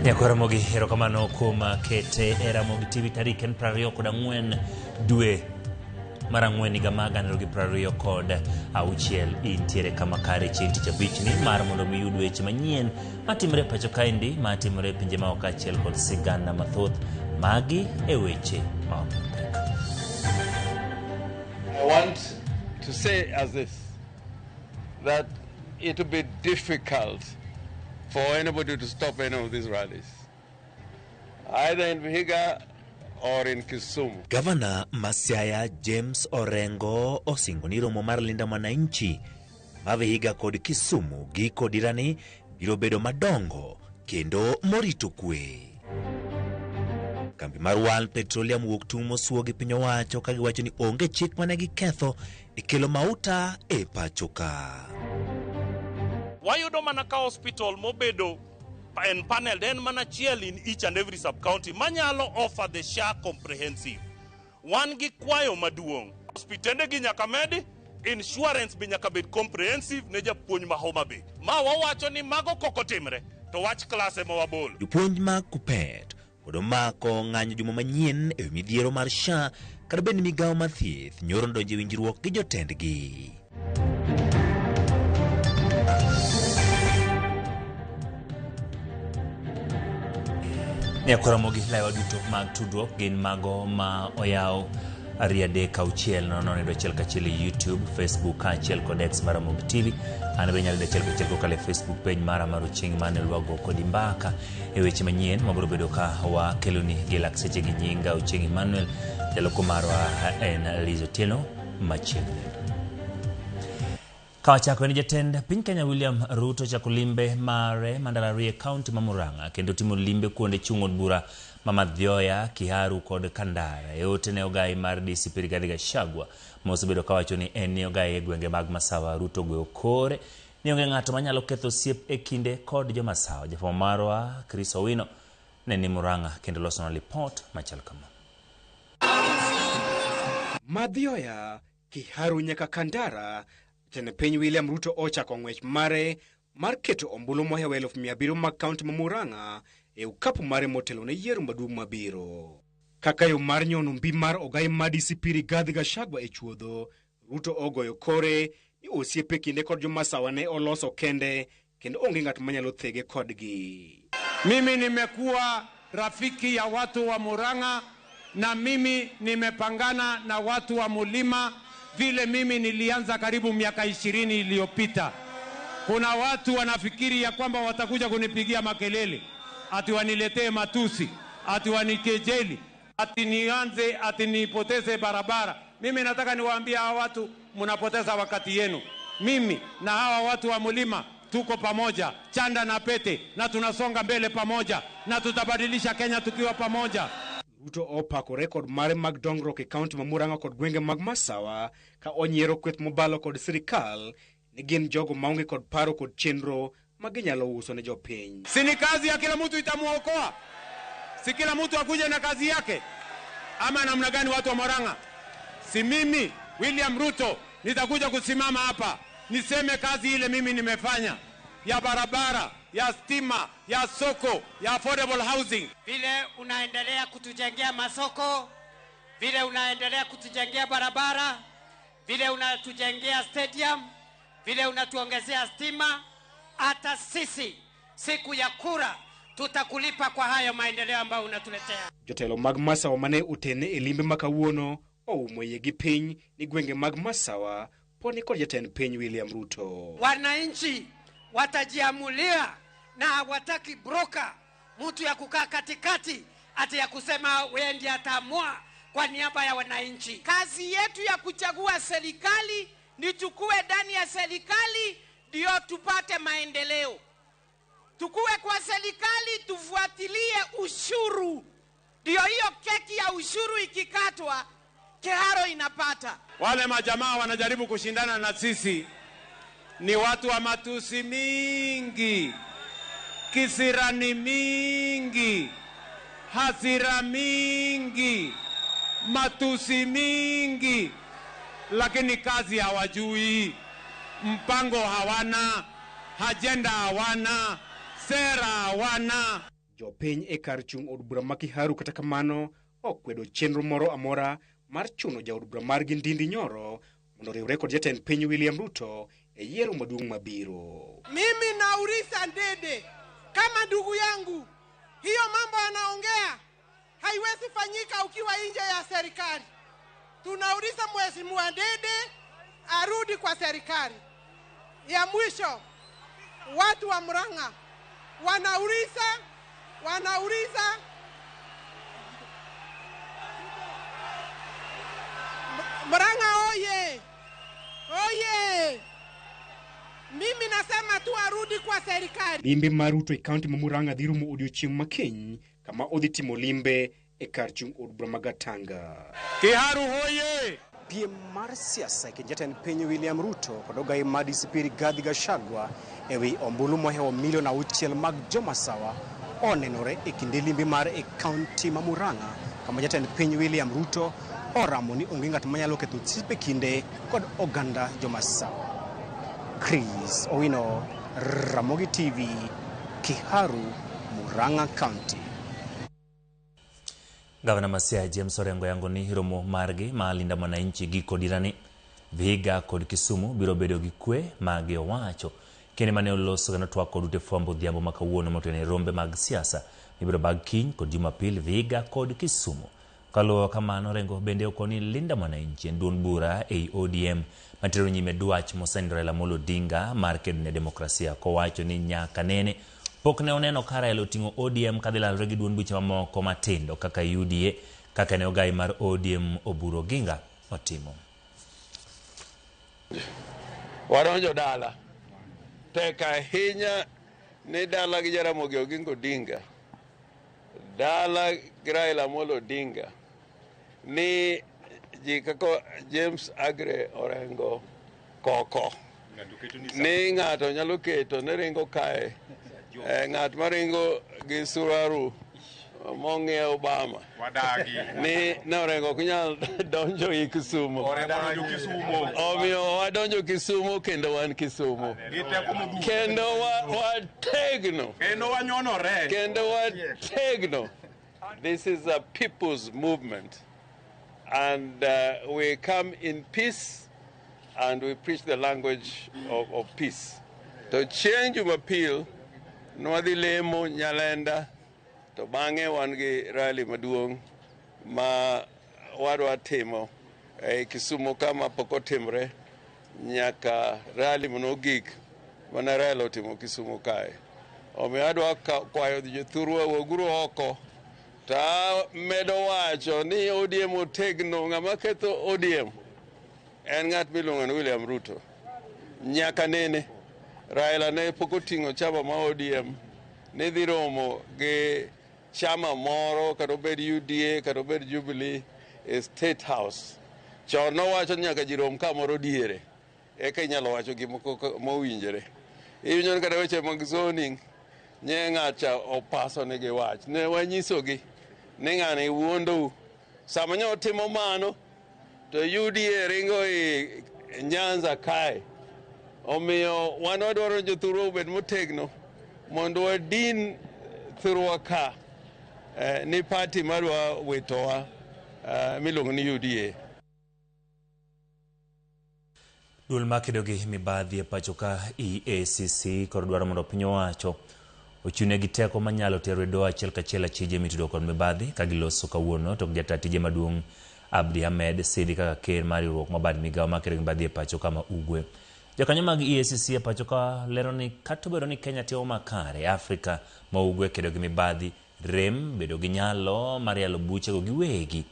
Nyakwa Ramogi, erokamano kuom kete e Ramogi TV. Tarik en 24 dwe mar ang'wen higa mar 2026. Intiere kama kare chieng' tich abich ni mar mondo mi iyud weche manyien matimore e pacho kaendi, matimore e pinje maoko kaachiel kod sigana mathoth. Magi e weche ma ok pek. I want to say as this, that it will be difficult for anybody to stop any of these rallies, either in Vihiga or in Kisumu. Gavana ma Siaya James Orengo osingo ni romo mar Linda Mwananchi ma Vihiga kod Kisumu giko dirani biro bedo madongo kendo morito kwe. Kambi mar World Petroleum wuok tung' mosuo gi piny owacho ka giwacho ni onge chik mane giketho e kelo mauta e pacho ka. Wayudo mana ka hospital mobedo en panel en mana achiel in each and every sub-county manyalo offer the SHA comprehensive. Wan gi kwayo maduong'. Hospitende gi nyaka medi, insurance be nyaka bed comprehensive ne japuonj ma Homa Bay. Ma wawacho ni mago kok otimre to wach class ema wabolo. Jopuonj mag Kuppet pod omako ng'anyo juma manyien e wi midhiero mar SHA kata bed ni migawo mar thieth nyoro odonjo e winjruok gi jotendgi. Nyakwa Ramogi, lewa duto mag tudruok gin mago ma oyaw 2 3 6 0 0 1 1 e YouTube, Facebook kaachiel kod X mar Ramogi TV. An be inyalo yudo 1 1 kokalo e Facebook page mara mar Ochieng' Emmanuel wago kodi mbaka e weche manyien mabiro bedo ka wakeloni gi lak seche gi nyinga Ochieng' Emmanuel. Jaloko marwa en Liz Otieno machiegni. Ka wachako en jatend piny Kenya William Ruto chako limbe mare ma ndalo ariyo e kaunti ma Murang'a kendo timo limbe kuonde chung' od bura ma Mathioya, Kiharu kod Kandara. E ote ne ogai mar DCP Rigathi Gachagua ma osebedo kawacho ni en ni ogai e gwenge mag Masawa. Ruto ogweyo kore ni onge ng'ato manyalo ketho osiep e kinde kod jomasawa. Jafwambo marwa Chris Owino ne ni Murang'a kendo losonwa lipot machal kama. Mathioya, Kiharu nyaka Kandara, jatend piny William Ruto ochako ng'wech mare mar keto ombulu mohewo 700,000 mag kaunti ma Murang'a e okapu mare motelo ne yiero maduong' mabiro. Kaka yo mar nyono mbi mar ogai mar DCP Rigathi Gachagua e chuodho, Ruto ogoyo kore ni osiepe kinde kod jomasawa ne oloso kende kendo onge ng'at manyalo thege kodgi. Mimi nimekuwa rafiki ya watu wa Murang'a na mimi nimepangana na watu wa Mulima vile mimi nilianza karibu miaka 20 iliyopita. Kuna watu wanafikiri ya kwamba watakuja kunipigia makelele, ati waniletee matusi, ati wanikejeli, ati nianze, ati nipoteze barabara. Mimi nataka niwaambie hawa watu, mnapoteza wakati yenu. Mimi na hawa watu wa Mulima tuko pamoja, chanda na pete, na tunasonga mbele pamoja, na tutabadilisha Kenya tukiwa pamoja. Ruto opako rekod mare mag dongruok e kaunti ma Murang'a kod gwenge mag Masawa ka onyiero kweth mobalo kod sirikal ni gin jogo maonge kod paro kod chenro ma ginyalo uso ne jopiny. Si ni kazi ya kila mtu itamuokoa? Si kila mtu akuje na kazi yake? Ama namna gani watu wa Murang'a? Si mimi William Ruto nitakuja kusimama hapa niseme kazi ile mimi nimefanya ya barabara, ya stima, ya soko, ya affordable housing. Vile unaendelea kutujengea masoko, vile unaendelea kutujengea barabara, vile unatujengea stadium, vile unatuongezea stima, hata sisi siku ya kura tutakulipa kwa hayo maendeleo ambayo unatuletea. Jotelo mag Masawa mane otene e limbe ma kawuono oumo iye gi piny ni gwenge mag Masawa pod ni kod jatend piny William Ruto. Wananchi watajiamulia na hawataki broker, mtu ya kukaa katikati ati ya kusema wewe ndiye ataamua kwa niaba ya wananchi. Kazi yetu ya kuchagua serikali ni tukue ndani ya serikali ndio tupate maendeleo. Tukue kwa serikali tufuatilie ushuru, ndio hiyo keki ya ushuru ikikatwa Kiharo inapata. Wale majamaa wanajaribu kushindana na sisi ni watu wa matusi mingi, kisirani mingi, hasira mingi, matusi mingi, lakini kazi hawajui, mpango hawana, ajenda hawana, sera hawana. Jopiny e kar chung' od bura ma Kiharu kata kamano okwedo chenro moro amora mar chuno jaod bura margi Ndindi Nyoro mondo oriwre kod jatend piny William Ruto e yiero maduong' mabiro. Mimi nauliza Ndindi kama ndugu yangu, hiyo mambo anaongea haiwezi fanyika ukiwa nje ya serikali. Tunauliza Mheshimiwa Ndindi arudi kwa serikali. Ya mwisho, watu wa Murang'a wanauliza Murang'a oye, oye. Mimi nasema tu arudi kwa serikali. Limbe mar Ruto e kaunti ma Murang'a dhi rumo odiochieng' ma kiny kama odhi timo limbe e kar chung' od bura ma Gatanga. Kiharu hoye! Piem mar siasa e kind jatend piny William Ruto kod ogai mar DCP Rigathi Gachagua e wi ombulu mohewo milion 6 mag jomasawa onenore e kinde limbe mare e kaunti ma Murang'a kama jatend piny William Ruto oramo ni onge ng'at manyalo ketho osiep e kinde kod oganda jomasawa. Chris Owino, Ramogi TV, Kiharu, Murang'a County. Gavana ma Siaya James Orengo yango ni romo margi ma Linda Mwananchi giko dirani Vihiga kod Kisumu biro bedo gi kwe ma giwacho. Kinde mane oloso kendo twak kod ute fwambo odhiambo ma kawuono motene rombe mag siasa mibiro bag kiny kod Jumapil Vihiga kod Kisumu. Kaluwo kamano, Orengo bende okoni Linda Mwananchi en duond bura ei ODM matero nyime dwach mosenindo Raila Amolo Odinga mar kedo ne demokrasia kowacho ni nyaka nene pok ne oneno ka Raila oting'o ODM kadhi lalore gi duond buche mamoko matindo kaka UDA kaka ne ogai mar ODM Oburu Oginga otimo. Wadonjo dala. Tek ahinya ni dala gi Jaramogi Oginga Odinga, dala gi Raila Amolo Odinga, ni ji kaka James Aggrey Orengo koko ni ng'ato nyalo keto ni ringo kae, ng'at maringo gi suraru mong'iew Obama ni Orengo ok nyal donjo i Kisumu. Omiyo wadonjo Kisumu kendo wan Kisumu kendo wategno kendo wategno. This is a people's movement, and we come in peace and we preach the language of peace. To chieng' Jumapil nwadhi lemo Nyalenda, to bang'e wan gi rally maduong' ma wadwa timo e Kisumu kama pok otimre nyaka rally manogik mane Raila otimo Kisumu kae. Omiyo adwa kwayo jothurwa wuoguru oko. Ta medo wacho ni ODM otegno, ng'ama ketho ODM en ng'at miluongo ni William Ruto. Nyaka nene Raila ne pok oting'o chama ma ODM ne dhi romo gi chama moro kata obed UDA kata obed Jubilee e State House. Chon nowacho ni nyaka ji rom kamoro diere eka inyalo wacho gimoko mowinjore. Iwinjo ni kata weche mag zoning nye ng'acha opaso negi wach. Ne wanyisogi ni ng'ani wuondou. Sama nyo timo mano to UDA ringo e Nyanza kae. Omiyo wan wadwaro jothurwa obed motegno mondo wadin thurwa ka ni party madwa witowa miluongo ni UDA. Duol makedo gi mibadhi e pacho ka EACC kod dwaro mondo piny owacho ochune gi teko manyalo tero e doho achiel kachiel achije mitudo kod mibadhi ka giloso kawuono tok jata tije maduong' Abdi Ahmed sidhi kaka ker mar riwruok ma bad migawo makedo gi mibadhi e pacho ka ma Ugwe. Jokanyo mag EACC e pacho ka lero ni kata obedo ni Kenya timo makare, Afrika ma Ugwe kedo gi mibadhi rem bedo gi nyalo mar yalo buchego giwegi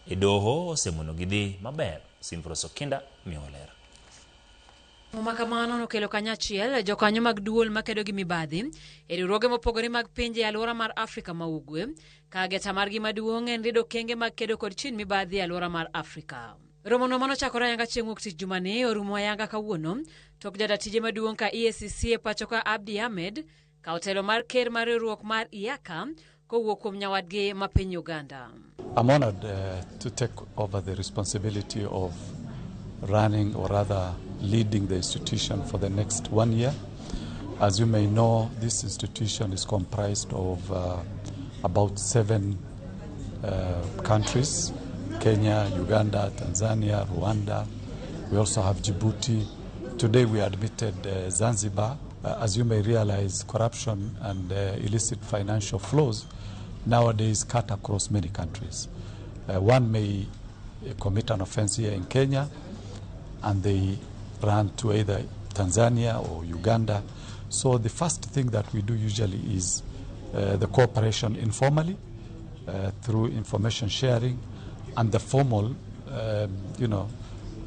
e doho osemono gidhi maber. Simfros Okinda miyo ler. Makamano nokelo kanyachiel jokanyo mag duol makedo gi mibadhi e riwruoge mopogore mag pinje e alwora mar Afrika ma Ugwe, ka geta margi maduong' en rido okenge mag kedo kod chin mibadhi e alwora mar Afrika. Romono manochakore ayanga chieng' wuok tich jumani orumo ayanga kawuono tok jata tije maduong' ka EACC e pacho ka Abdi Ahmed ka otelo mar ker mar riwruok mar IACA kowuok kuom nyawadgi ma piny Uganda. I'm honored to take over the responsibility of running, or rather leading, the institution for the next 1 year. As you may know, this institution is comprised of about 7 countries: Kenya, Uganda, Tanzania, Rwanda. We also have Djibouti. Today we admitted Zanzibar. As you may realize, corruption and illicit financial flows nowadays cut across many countries. One may commit an offense here in Kenya and they run to either Tanzania or Uganda. So the first thing that we do usually is the cooperation informally through information sharing and the formal,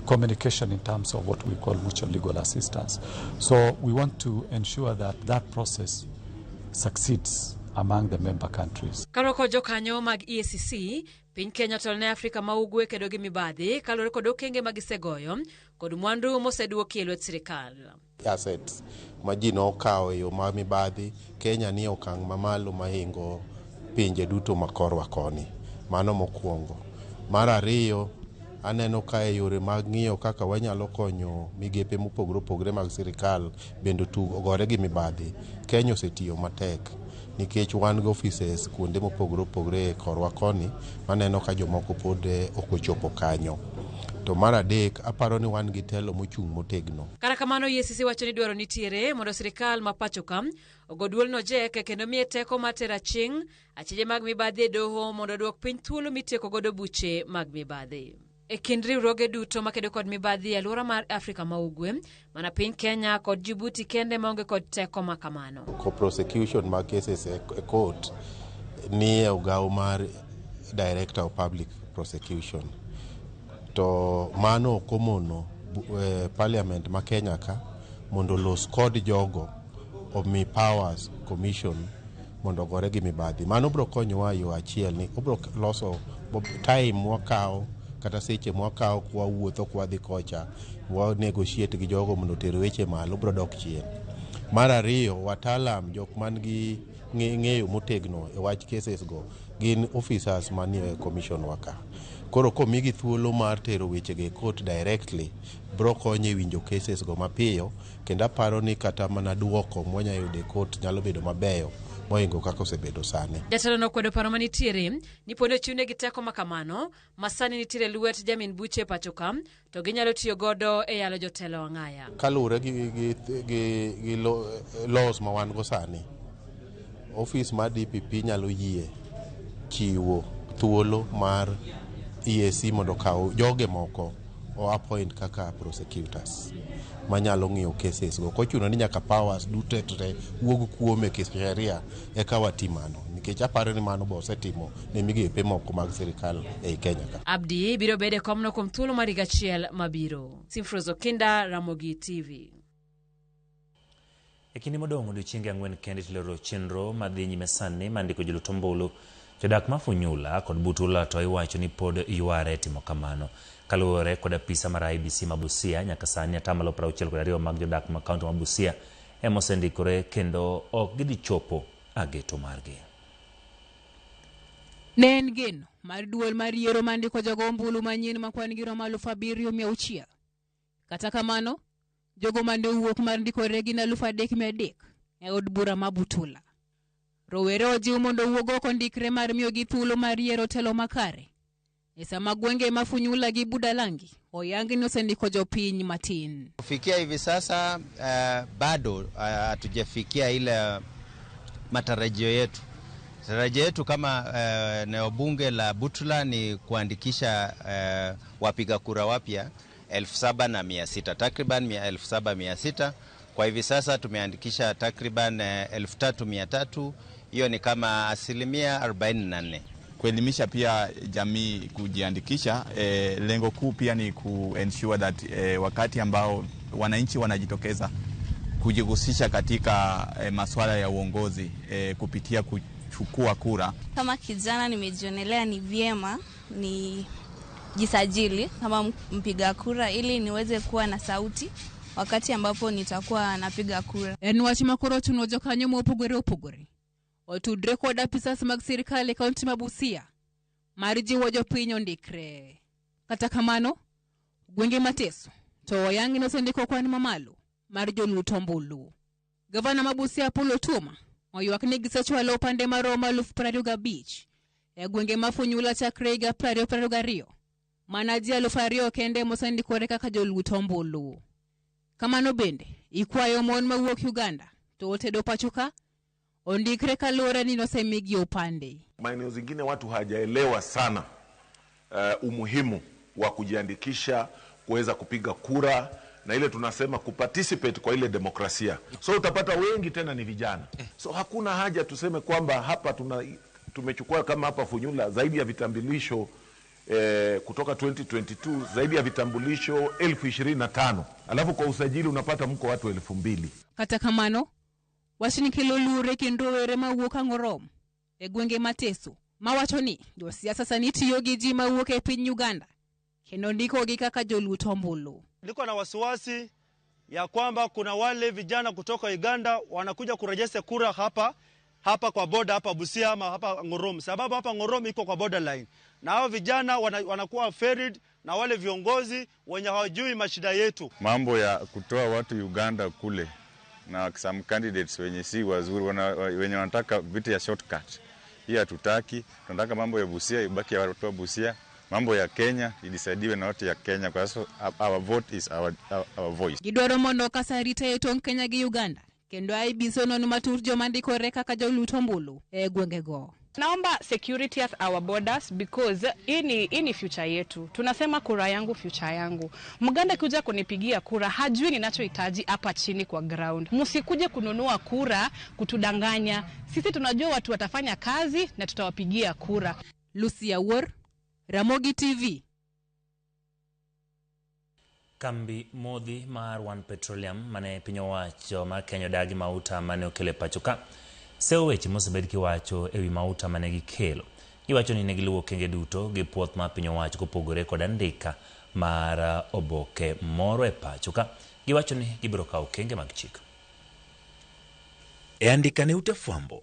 communication in terms of what we call mutual legal assistance. So we want to ensure that that process succeeds among the member countries. Karwako jokanyo mag EACC, piny Kenya otelo ne Afrika ma Ugwe kedo gi mibadhi kaluwore kod okenge ma gisegoyo kod mwandu moseduoki e lwet sirikal. Assets ma ji nokawo e yo ma mibadhi, Kenya ni okang' mamalo mahingo pinje duto ma korwa koni. Mano mokwongo. Mar ariyo, aneno ka e yore mag ng'iyo kaka wanyalo konyo migepe mopogore opogore mag sirikal bende ogore gi mibadhi. Kenya osetiyo matek nikech wan gi offices kuonde mopogore opogore e korwa koni maneno ka jomoko pod ok ochopo kanyo. To mar adek, aparo ni wan gi telo mochung' motegno. Kata kamano, EACC wacho ni dwaro nitiere mondo sirikal ma pacho ka ogo duolno jek kendo miye teko mar tero aching' achije mag mibadhi e doho mondo oduok piny thuolo mitieko godo buche mag mibadhi. E kind riwruoge duto makedo kod mibadhi e alwora mar Afrika ma Ugwe, mana piny Kenya kod Djibouti kende maonge kod teko ma kamano. Ko prosecution mag cases e court ni e ogawo mar Director of Public Prosecution. To mano ok omono Parliament ma Kenya ka mondo olos kod jogo omi powers commission mondo ogore gi mibadhi. Mano biro konyowa e yo achiel ni obiro loso time mwakawo kata seche mwakawo kwawuotho kwadhi kocha wa negotiate gi jogo mondo oter weche malo biro dok chien. Mar ariyo, wataalam jok man gi ng'eyo motegno e wach cases go gin officers manie commission wa ka. Koro komigi thuolo mar tero wechego e court directly biro konyo e winjo cases go mapiyo kendo aparo ni kata mana duoko mwanya yudo e court nyalo bedo mabeyo mohingo kaka osebedo sani. Jatelo no okwedo paro manitiere ni pod ochiwnegi teko ma kamano ma sani nitiere lwet jamin buche e pacho ka to ginyalo tiyo godo e yalo jotelo ang'aya. Kaluwore gi laws ma wan go sani, office mar DPP nyalo yie chiwo thuolo mar EAC mondo okaw joge moko o appoint kaka prosecutors manyalo ng'iyo cases go. Ok ochuno ni nyaka powers duto te wuog kuome kisheria eka watim mano, nikech aparo ni mano be osetimo ne migepe moko mag sirikal ei Kenya ka. Abdi biro bedo e komno kuom thuolo mar higa achiel mabiro. Simfrozo Kinda, Ramogi TV. E kinde modong' odiochienge 4 kende tiloro chenro madhi nyime sani mar ndiko jolut ombulu. Jodak ma Funyula kod Butula to iwacho ni pod yware timo kamano. Kaluwore kod apisa mar IEBC ma Busia, nyaka sani 62% mag jodak ma kaunti ma Busia ema osendikore kendo ok gidhi chopo ageto margi. Ne en geno mar duol mar yiero mar ndiko jogo ombulu manyien ma kwan gi romo 7,600. Kata kamano, jogo mane owuok mar ndikore gin 3,300 e od bura ma Butula. Rowere ojiw mondo owuog oko ndikre mar miyogi thuolo mar yiero telo makare. E sama gwenge ma Funyula gi Budalangi oyang ni osendiko jopiny matin. Kufikia hivi sasa bado hatujafikia ile matarajio yetu. Tarajio yetu kama eneo bunge la Butula ni kuandikisha wapiga kura wapya 7,600, takriban 7,600. Kwa hivi sasa tumeandikisha takriban 3,300, hiyo ni kama 44%. Kuelimisha pia jamii kujiandikisha, lengo kuu pia ni ku ensure that wakati ambao wananchi wanajitokeza kujihusisha katika masuala ya uongozi kupitia kuchukua kura. Kama kijana nimejionelea ni vyema ni jisajili kama mpiga kura ili niweze kuwa na sauti wakati ambapo nitakuwa napiga kura. En wach ma koro ochuno jokanyo mopogore opogore otudre kod apisas mag sirikal e kaunti ma Busia mar jiwo jopiny ondikre. Kata kamano, gwenge Mateso to oyang ni osendiko kwan mamalo mar jolut ombulu. Gavana ma Busia Apollo Otuoma oywak ni gisechwalo opande maromo 25,000 e gwenge ma Funyula chakre higa 2022. Mana ji 2,000 kende mosendikore kaka jolut ombulu. Kamano bende, ikwayo mon mawuok Uganda to otedo pacho ka ondikre kaluwore ni nosemigi opande. Maeneo zingine watu hawajaelewa sana umuhimu wa kujiandikisha kuweza kupiga kura na ile tunasema kuparticipate kwa ile demokrasia. So utapata wengi tena ni vijana. So hakuna haja tuseme kwamba hapa tumechukua kama hapa Funyula zaidi ya vitambulisho kutoka 2022 zaidi ya vitambulisho 25,000. Alafu kwa usajili unapata mko watu 2,000. Kata kamano, wach ni kelo luor e kind rowere mawuok Ang'orom e gwenge Mateso mawacho ni josiasa sani tiyo gi ji mawuok e piny Uganda kendo ndikogi kaka jolut ombulu. Niko na wasiwasi ya kwamba kuna wale vijana kutoka Uganda wanakuja kurejesha kura hapa kwa border hapa Busia ama hapa Ng'orom, sababu hapa Ng'orom iko kwa borderline, na hao vijana wanakuwa ferried na wale viongozi wenye hawajui mashida yetu. Mambo ya kutoa watu Uganda kule na some candidates wenye si wazuri, wenye wanataka vitu ya shortcut, hii hatutaki. Tunataka mambo ya Busia ibaki ya watu wa Busia, mambo ya Kenya idisaidiwe na watu ya Kenya, kwa sababu our vote is our voice. Gidwaro mondo kasa rita e tong' Kenya gi Uganda kendo IEBC onon matut joma ndikore kaka jolut ombulu e gwengego. Naomba security at our borders because hii ni future yetu. Tunasema kura yangu future yangu. Mganda kuja kunipigia kura hajui ninachohitaji hapa chini kwa ground. Msikuje kununua kura kutudanganya. Sisi tunajua watu watafanya kazi na tutawapigia kura. Lucia Wor, Ramogi TV. Kambi modhi mar One Petroleum mane piny owacho mar Kenya odagi mauta mane okelo e pacho ka. Sewo weche mosebed kiwacho ewi mauta mane gikelo. Giwacho ni ne giluwo okenge duto gi puoth mar piny owacho kopogore kod andika mar oboke moro e pacho ka. Giwacho ni gibiro kawo okenge mag chik. E andika ne ute fwambo,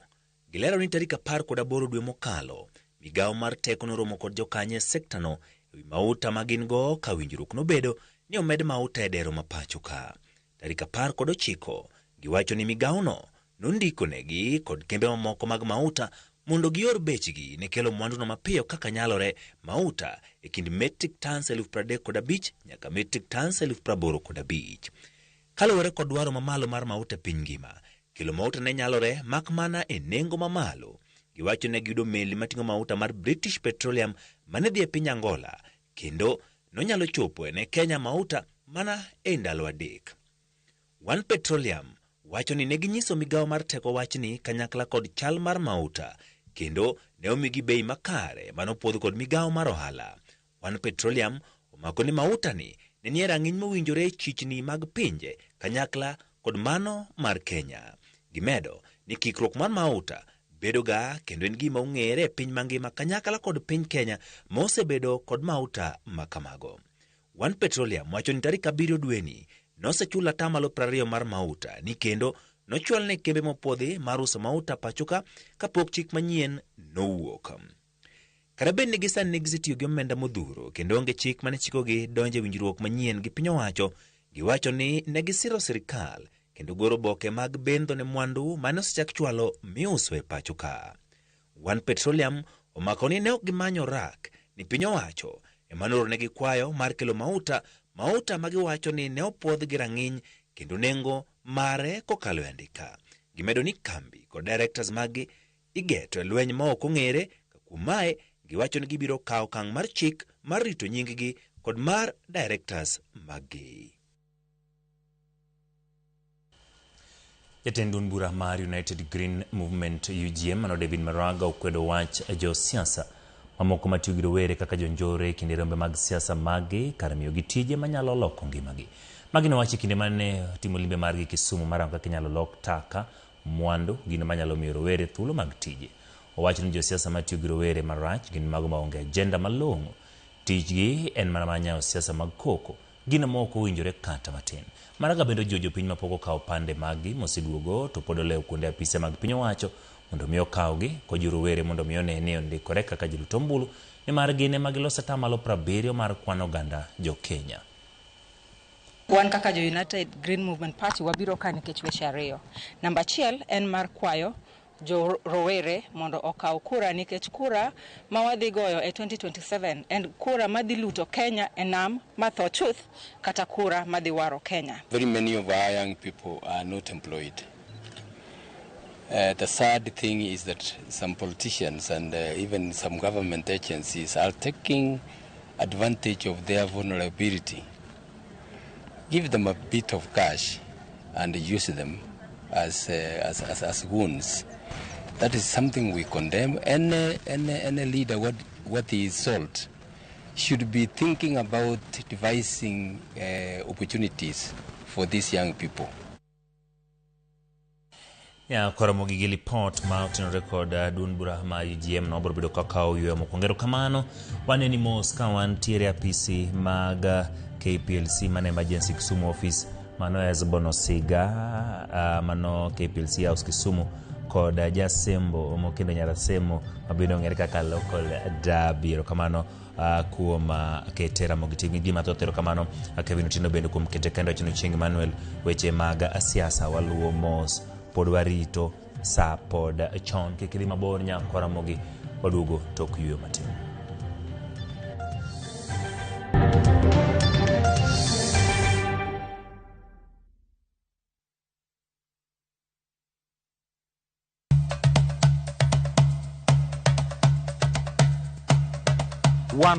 gilero ni tarik 18 dwe mokalo, migawo mar teko noromo kod jokanyo e sektano ewi mauta ma gin go ka winjruok nobedo ni omed mauta e dero ma pacho ka. Tarik 19 giwacho ni migawono nondiko negi kod kembe mamoko mag mauta mondo gior bechgi ne kelo mwanduno mapiyo kaka nyalore mauta e kind metric tons 35,000 nyaka metric tons 85,000. Kaluwore kod dwaro mamalo mar mauta e piny ngima, kelo mauta ne nyalore mak mana e nengo mamalo. Giwacho ne giyudo meli mating'o mauta mar British Petroleum mane dhi e piny Angola kendo nonyalo chopo ne Kenya mauta mana e ndalo 3. One Petroleum wacho ni neginyiso migawo mar teko wachni kanyakla kod chal mar mauta kendo ne omigi bei makare manopuodh kod migawo mar ohala. One Petroleum omako ni mauta ni ne nie rang'iny mowinjore chichni mag pinje kanyakla kod mano mar Kenya. Gimedo ni kikruok mar mauta bedo ga kendo en gima ong'ere e piny mangima kanyakla kod piny Kenya mosebedo kod mauta makamago. One Petroleum wacho ni tarik 7 dweni nosechul 20% mar mauta ni kendo nochwal ne kembe mopuodhi mar uso mauta pacho ka kapok chik manyien nowuok. Kata bed ni gisani ne gisetiyo gi omenda modhuro kendo onge chik mane chikogi donjo e winjruok manyien gi piny owacho, giwacho ni ne gisiro sirikal kendo goro oboke mag bendho ne mwandu mane osechak chwalo miuso e pacho ka. One Petroleum omako ni ne ok gimanyo rak ni piny owacho ema nooronegi kwayo mar kelo mauta magiwacho ni ne opuodh gi rang'iny kendo nengo mare kokalo e andika. Gimedo ni kambi kod directors maggi igeto e lweny ma ok ong'ere, ka kuom mae giwacho ni gibiro kawo okang' mar chik mar rito nying-gi kod mar directors maggi. Jatend duond bura mar United Green Movement UGM mano David Maraga okwedo wach josiasa mamoko matiyo gi rowere kaka jonjore e kinde rombe mag siasa maggi kar miyogi tije manyalo loko ngimagi. Magi nowacho e kinde mane timo limbe margi Kisumu mar rango kaka inyalo lok taka mwandu gino manyalo miyo rowere thuolo mag tije. Owacho ni josiasa matiyo gi rowere marach gin mago maonge agenda malong'o. Tijgi en mana mar nyayo siasa mag koko, gino ma ok owinjore kata matin. Maraga bende ojiwo jopiny mapok okawo pande maggi moseduogo to pod olewo kuonde apise mag piny owacho mondo mi okawgi, kojiwo rowere mondo mi one ni ondikore kaka jolut ombulu nimar gin ema giloso 70% mar kwan oganda jo Kenya. Wan kaka jo United Green Movement Party wabiro ka nikech weche ariyo. Namba achiel en mar kwayo jo rowere mondo okaw kura nikech kura ma wadhi goyo e 2027 en kura madhi luto Kenya e nam matho chuth kata kura madhi waro Kenya. Very many of our young people are not employed. The sad thing is that some politicians and even some government agencies are taking advantage of their vulnerability. Give them a bit of cash and use them as goons. That is something we condemn. Any leader, what he is sold, should be thinking about devising opportunities for these young people. Ya koromo gi lipot ma otenore kod duond bura ma UGM no biro bedo kaka oyweyo mokwongo. Erokamano, waneni mos ka wantiere apisi mag KPLC mane Emergency Kisumu office, mano Esbon Osiga, mano KPLC House Kisumu, kod Jasembo Mokendo Nyarasemo mabende ong'ere kaka Local Derby. Erokamano kuom kete Ramogi TV gi mathoth. Erokamano Kevin Otieno bende kuom kete kendo Otieno Chieng' Emmanuel. Weche mag siasa waluwo mos, pod warito sa pod chon, kik idhi mabor nyakwa Ramogi, waduogo tok yueyo matin.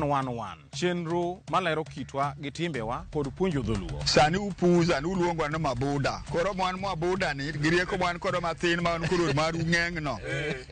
One chenro malero kitwa gi timbewa kod puonjo dholuo. Sani upuza ni uluongwa ni mabuda. Koro mwan mabuda ni gi rieko mwan kodo mathin ma wan koro maru ng'eng no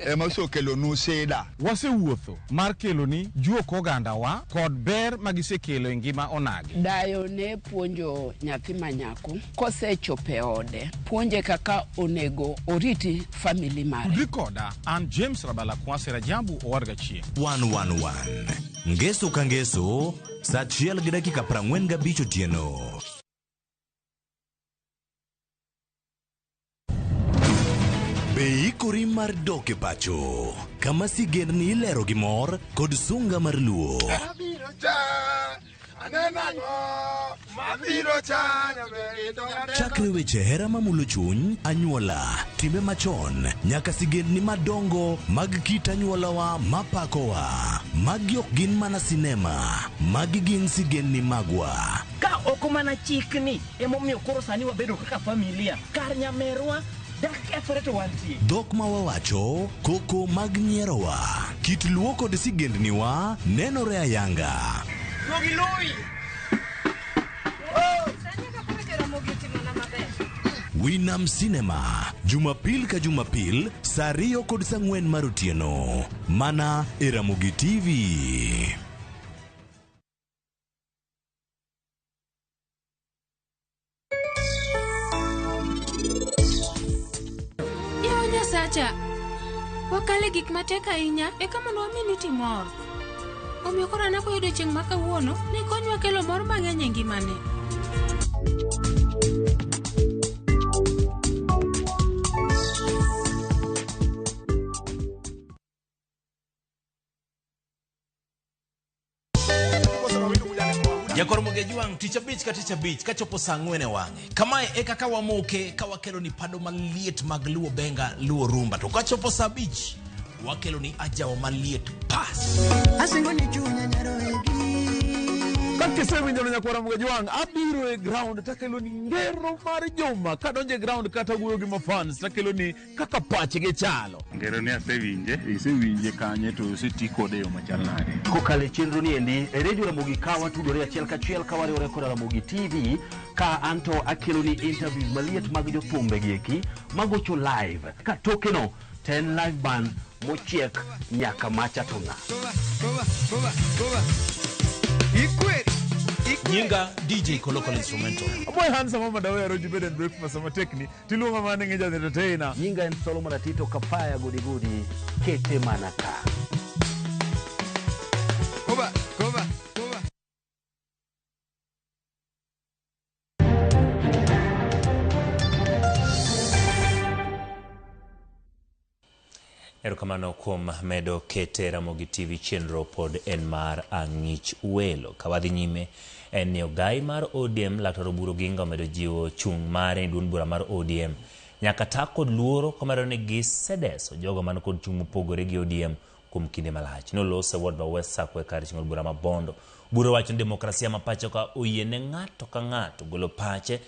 ema osekelonu sida. Wasewuotho mar keloni juok ogandawa kod ber magisekelo e ngima onagi. Dayo ne puonjo nyathi ma nyako kosechopo e ode, puonje kaka onego oriti family mare. Tudri koda an James Rabala Kwasi Rajabu Owadga Chieng'. 111 Ngeso ka ngeso saa 1:45 otieno. Be ikori mar dok e pacho kama sigendni ilero gi mor kod sunga mar luo. Chakre weche hera mamulo chuny, anyuola, timbe machon, nyaka sigendni madongo mag kit anyuolawa mapakowa. Magi ok gin mana sinema, magi gin sigendni magwa. Ka ok mana chikni emomiyo koro sani wabedo kaka familia kar nyamerwa dak kethore to wantie. Dhok ma wawacho, koko mag nyierowa, kit luo kod sigendniwa nenore ayanga. Winam Cinema, Jumapil ka Jumapil, saa 2 kod saa 4 mar otieno. Mana e Ramogi TV. Yawa Nyasacha, wakale gik matek ahinya eka mondo wami niti mor. Omiyo koro an akoyudo chieng' ma kawuono ni konywa kelo mor mang'eny e ngimane. Jakor Mogejuang' tich abich ka tich abich kachopo saa 4 e wang'e. Kamae e kaka wamoke ka wakelo ni pado maliet mag Luo Benga, Luo Rumba. To kachopo saa 5 wakelo ni ajawa maliet pas. Asingo ni chunya nyaroegi. Kakisewinjo nyakwara Mogejuang' abiro e ground takelo ni ngero mar juma. Kadonjo e ground kata wuoyo gi mafans takelo ni kaka pachgi chalo. Ngero ni asewinje, isewinje kanye to oseti kode e yo machal nade? Kokalo e chenro ni endi e redio Ramogi ka watudore achiel kachiel ka wariwore koda Ramogi TV ka anto akelo ni interviews maliet mag jothumbe gi eki magocho live ka tokeno to en live band mochiek nyaka macha to ng'a. Nyinga DJ Kolokol Instrumental. Aboy handsome mama dawe aroji bed and breakfast sama tekni tiluonga mana ni ng'eja entertainer. Nyinga en Solomon Atito Kapaya Gudi Gudi kete mana ka. Koba, koba. Erokamano kuom medo kete Ramogi TV chenro pod en mar ang'ich welo. Ka wadhi nyime en ni ogai mar ODM Laktar Oburu Oginga omedo jiwo chung' mare ni duond bura mar ODM nyaka ta kod luoro komedo ni gisedeso jogo man kod chung' mopogore gi ODM kuom kinde malach. Noloso e ward ma West Sakwa e kar chung' od bura ma Bondo. Oburu wacho ni demokrasia ma pacho ka oyie ne ng'ato ka ng'ato golo pache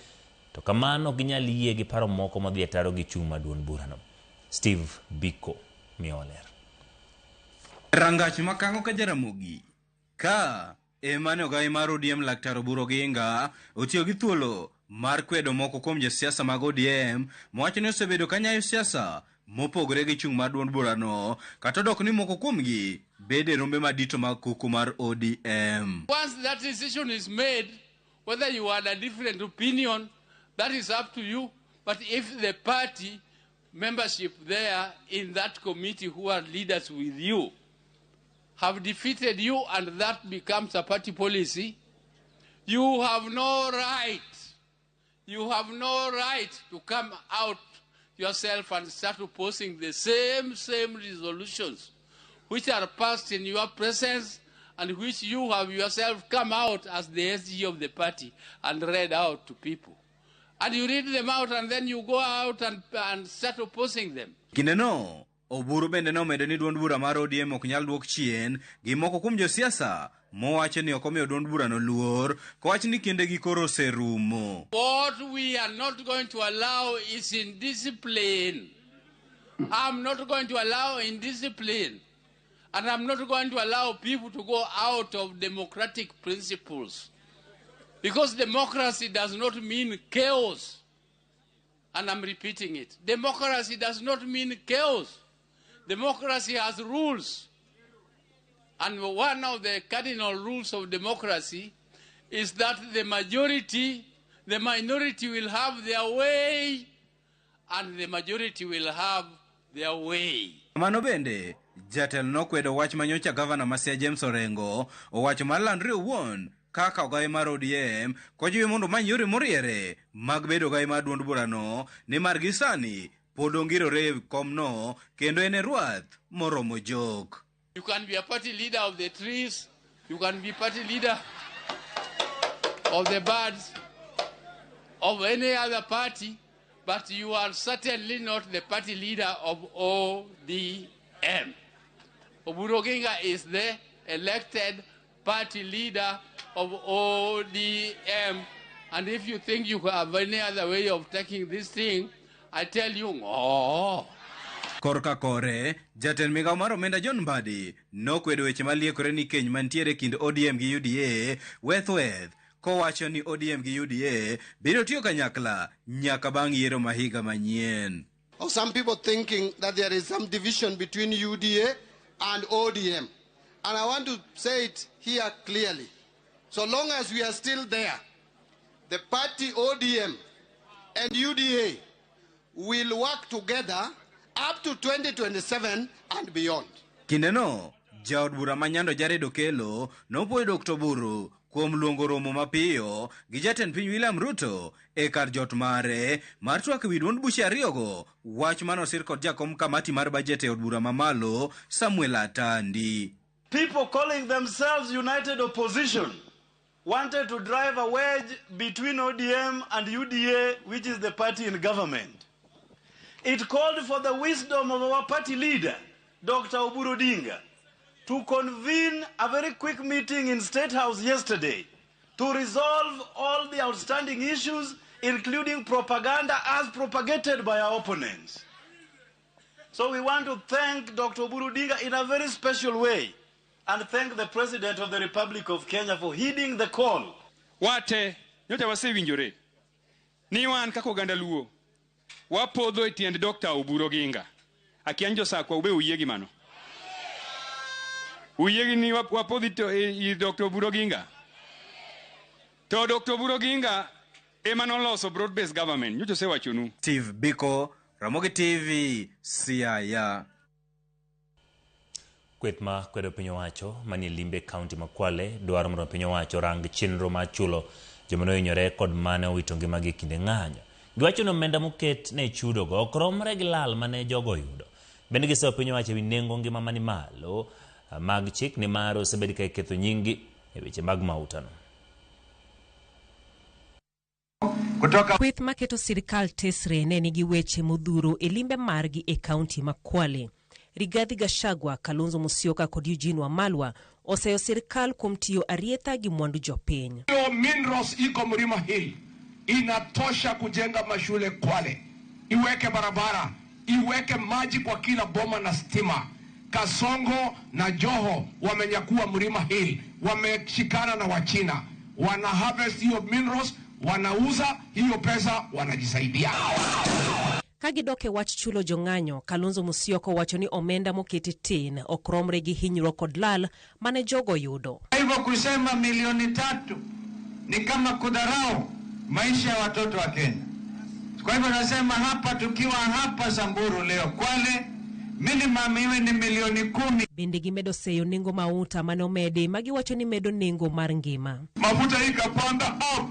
to kamano ok ginyal yie gi paro moko madhi ataro gi chung' mar duond burano. Steve Biko miyowa ler. Rangach ma Kang'o ka Jaramogi ka ema ne ogai mar ODM Laktar Oburu Oginga otiyo gi thuolo mar kwedo moko kuom josiasa mag ODM mowacho ni osebedo ka nyayo siasa mopogore gi chung' mar duond burano kata odok ni moko kuomgi bede rombe madito mag kuku mar ODM. Once that decision is made, whether you had a different opinion, that is up to you. But if the party membership there in that committee who are leaders with you have defeated you and that becomes a party policy, you have no right. You have no right to come out yourself and start opposing the same resolutions which are passed in your presence and which you have yourself come out as the SG of the party and read out to people. And you read them out and then you go out and start opposing them. Kindeno, Oburu bende nomedo ni duond bura mar ODM ok nyal duok chien gi moko kuom josiasa mowacho ni ok omiyo duond burano luor kowach ni kindegi koro oserumo. What we are not going to allow is indiscipline. I'm not going to allow indiscipline. And I'm not going to allow people to go out of democratic principles. Because democracy does not mean chaos. And I'm repeating it. Democracy does not mean chaos. Democracy has rules. And one of the cardinal rules of democracy is that the majority, the minority will have their way, and the majority will have their way. Mano bende, jatelo nokwedo wach manyocha gavana ma Siaya James Orengo owacho mar landre owuon kaka ogai mar ODM kojiwe mondo omany yore moriere mag bedo ogai mar duond burano nimar gi sani pod ongirore e komno kendo en e rwath moromo jok. You can be a party leader of the trees, you can be party leader of the birds, of any other party, but you are certainly not the party leader of ODM. Oburu Oginga is the elected party leader of ODM. And if you think you have any other way of taking this thing, I tell you, oh. Korka kore, jatend migao mar omenda John Mbadi nokwedo weche maliekore ni keny mantiere kind ODM gi UDA weth weth kowacho ni ODM gi UDA biro tiyo kanyakla nyaka bang' yiero ma higa manyien. Of some people thinking that there is some division between UDA and ODM. And I want to say it here clearly. So long as we are still there, the party ODM and UDA will work together up to 2027 and beyond. Kindeno, jaod bura ma Nyando Jared Okello nopuoyo Dr. Oburu kuom luongo romo mapiyo gi jatend piny William Ruto e kar jot mare mar twak ewi duond buche ariyogo, wach manosir kod jakom kamati mar bajet e od bura mamalo Samuel Atandi. People calling themselves United Opposition wanted to drive a wedge between ODM and UDA, which is the party in government. It called for the wisdom of our party leader, Dr. Oburu Odinga, to convene a very quick meeting in State House yesterday to resolve all the outstanding issues, including propaganda as propagated by our opponents. So we want to thank Dr. Oburu Odinga in a very special way and thank the President of the Republic of Kenya for heeding the call. Wate, nyocha wasewinjore ni wan kaka oganda Luo wapodho e tiend Dr. Oburu Oginga. Akia ni josakwa ube uyie gi mano? Uyie gi ni wapodho i Dr. Oburu Oginga? To Dr. Oburu Oginga ema noloso broad-based government. Nyocha osewachonu. Steve Biko, Ramogi TV, Siaya. Kweth ma kwedo piny owacho manie limbe kaunti ma Kwale dwaro mondo piny owacho rang chenro mar chulo joma nohinyore kod mane owito ngimagi e kinde ng'anyo. Giwacho ni omenda moket ne chudogo ok romre gi lal mane jogo oyudo. Bende giseyo piny owacho ewi nengo ngima mani malo mag chik nimar osebed ka iketho nying-gi e weche mag mautano. Kutoka Kweth maketo sirkal tesre ne nigi weche modhuro e limbe margi e kaunti ma Kwale. Rigathi Gachagua, Kalonzo Musyoka kod Eugene Wamalwa oseyo sirkal kuom tiyo arietha gi mwandu jopiny. Hiyo minerals iko Mlima Hill inatosha kujenga mashule Kwale, iweke barabara, iweke maji kwa kila boma na stima. Kasongo na Joho wamenyakua Mlima Hill, wameshikana na Wachina, wana harvest hiyo minerals, wanauza hiyo pesa, wanajisaidia. Ka gidok e wach chulo jong'anyo, Kalonzo Musyoka owacho ni omenda moketi tin ok romre gi hinyruok kod lal mane jogo yudo. Kwa hivyo kusema milioni 3 ni kama kudharau maisha ya watoto wa Kenya. Kwa hivyo nasema hapa, tukiwa hapa Samburu leo, Kwale, minimum iwe ni milioni 10. Bende gimedo seyo nengo mauta mane omedi ma giwacho ni medo nengo mar ngima. Mafuta hii ikapanda up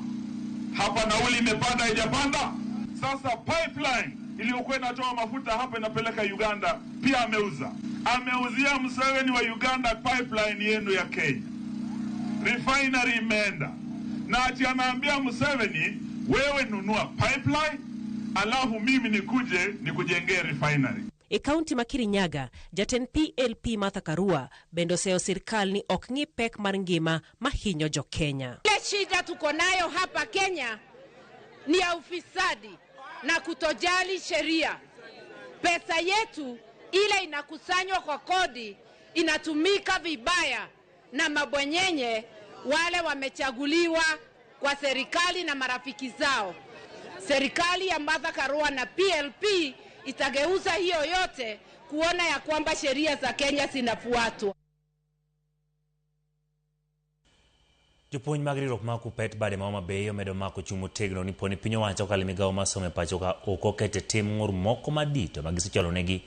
hapa, nauli imepanda, haijapanda. Sasa pipeline iliyokuwa inatoa mafuta hapa inapeleka Uganda pia ameuza, ameuzia Museveni wa Uganda pipeline yenu ya Kenya. Refinery imeenda na ati anaambia Museveni, wewe nunua pipeline alafu mimi nikuje nikujengee refinery. E kaunti ma Kirinyaga, jatend PLP Martha Karua bende oseyo sirkal ni ok ng'i pek mar ngima mahinyo jo Kenya. Ile shida tuko nayo hapa Kenya ni ya ufisadi na kutojali sheria. Pesa yetu ile inakusanywa kwa kodi inatumika vibaya na mabwenyenye wale wamechaguliwa kwa serikali na marafiki zao. Serikali ya Martha Karua na PLP itageuza hiyo yote kuona ya kwamba sheria za Kenya zinafuatwa. Jopuonj mag riwruok mar KUPPET bade ma Homa Bay omedo mako chung' motegno ni poni piny owacho okalo e migawo mar somo e pacho ka ok oketo e tim ng'ur moko madito ma gisechwalonegi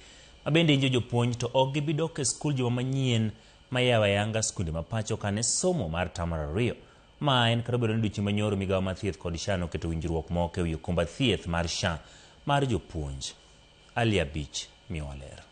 ma bende hinyo jopuonj to ok gibi dok e skul juma manyien ma yawo ayanga skunde ma pacho ka ne somo mar term mar ariyo. Ma en kata obedo ni odiochieng' manyoro migawo mar thieth kod SHA noketo winjruok moko e wi okumba thieth mar SHA mar jopuonj. Ali Abich miyowa ler.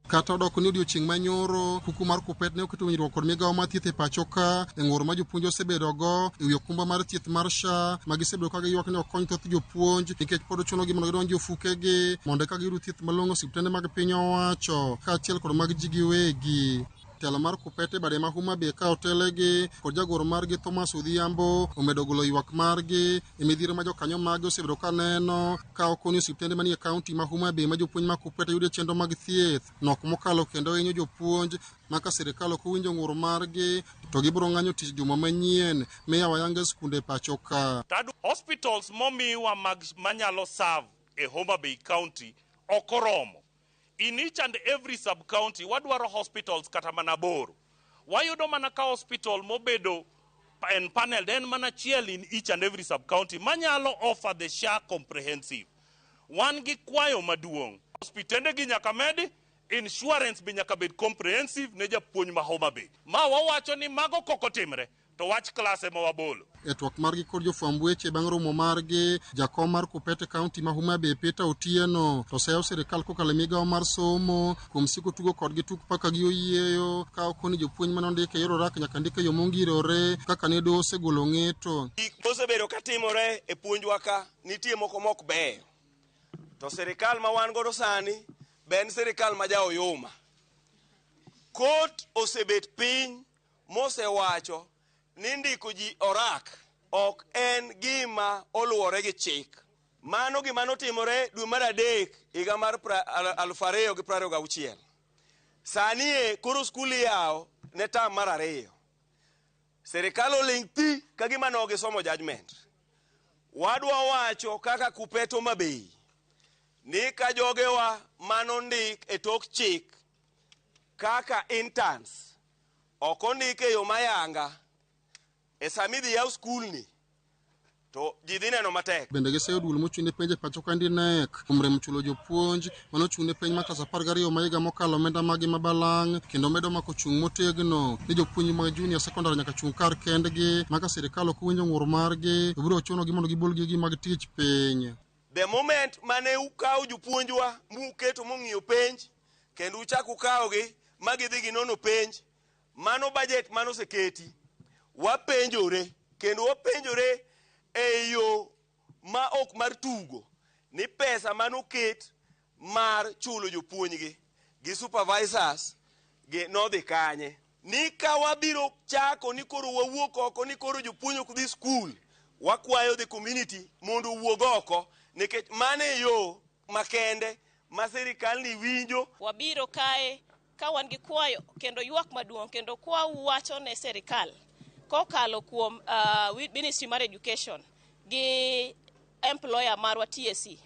Kata odoko ni odiochieng' manyoro kuku mar KUPPET ne oketo winjruok kod migawo mar thieth e pacho ka e ng'ur ma jopuonj osebedogo e wi okumba mar thieth mar SHA ma gisebedo ka giywak ni okony thoth jopuonj nikech pod ochunogi mondo gidonj e ofukegi mondo eka giyud thieth malong'o osiptende mag piny owacho kaachiel kod mag ji giwegi. Telo mar KUPPET e bade ma Homa Bay ka otelegi kod jagoro margi Thomas Odhiambo omedo golo ywak margi e midhiero ma jokanyo mage osebedo ka neno ka okoni osiptende manie kaunti ma Homa Bay ma jopuonj mag KUPPET yude chenro mag thieth nok mokalo kendo hinyo jopuonj ma ka sirikal ok owinjo ng'ur margi to gibiro ng'anyo tich juma manyien miyawo ayanga skunde e pacho ka. Tadu hospitals momiwa mag manyalo serve e Homa Bay County ok oromo. In each and every sub county wadwaro hospitals kata mana 8. Wayudo mana ka hospital mobedo en panel en mana achiel in each and every sub county manyalo offer the SHA comprehensive. Wan gi kwayo maduong'. Hospitende gi nyaka medi, insurance be nyaka bed comprehensive ne japuonj ma Homa Bay. Ma wawacho ni mago kok otimre to wach klas ema wabolo. E twak margi kod jofwamb weche bang' romo margi, jakom mar KUPPET e kaunti ma Homa Bay Peter Otieno to seyo sirikal kokalo e migawo mar somo kuom siko tugo kodgi tuk paka gi oyieyo ka okoni jopuonj mane ondik e yor orak nyaka ndik e yo mongirore kaka ne doho osegolo ng'eto. Gik mosebedo ka timore e puonjwa ka nitie moko mok beyo. To sirikal ma wan godo sani be en sirikal ma ja oyuma. Kot osebet piny mosewacho ni ndiko ji orak ok en gima oluwore gi chik. Mano gima notimore dwe mar adek higa mar 2026. Sani e koro skul iyawo ne term mar ariyo. Sirikal oling' thi ka gima ne ok gisomo judgment. Wadwa wacho kaka KUPPET Homa Bay ni ka jogewa manondik e tok chik kaka interns ok ondik e yo mayanga e sama idhi yaw skulni to ji dhi neno matek. Bende giseyo duol mochung' ne penj e pacho ka KNEC kuom rem chulo jopuonj mane ochung' ne penj mar klas 12 ma higa mokalo omenda maggi ma balang' kendo medo mako chung' motegno ni jopuonj mag junior secondary nyaka chung' kar kendgi ma ka sirikal ok owinjo ng'ur margi to biro chunogi mondo gibol gigi mag tich piny. The moment mane ukawo jopuonjwa muketo mong'iyo penj kendo uchak ukawogi ma gidhi ginono penj, mano budget mane oseketi. Wapenjore kendo wapenjore e yo ma ok mar tugo ni pesa manoket mar chulo jopuonjgi gi supervisors gi nodhi kanye. Ni ka wabiro chako ni koro wawuok oko ni koro jopuonj ok dhi skul, wakwayo the community mondo owuog oko nikech mano e yo makende ma sirikal ni winjo. Wabiro kae ka wan gi kwayo kendo ywak maduong' kendo kwa wacho ne sirikal kokalo kuom Ministry mar Education gi employer marwa TSC.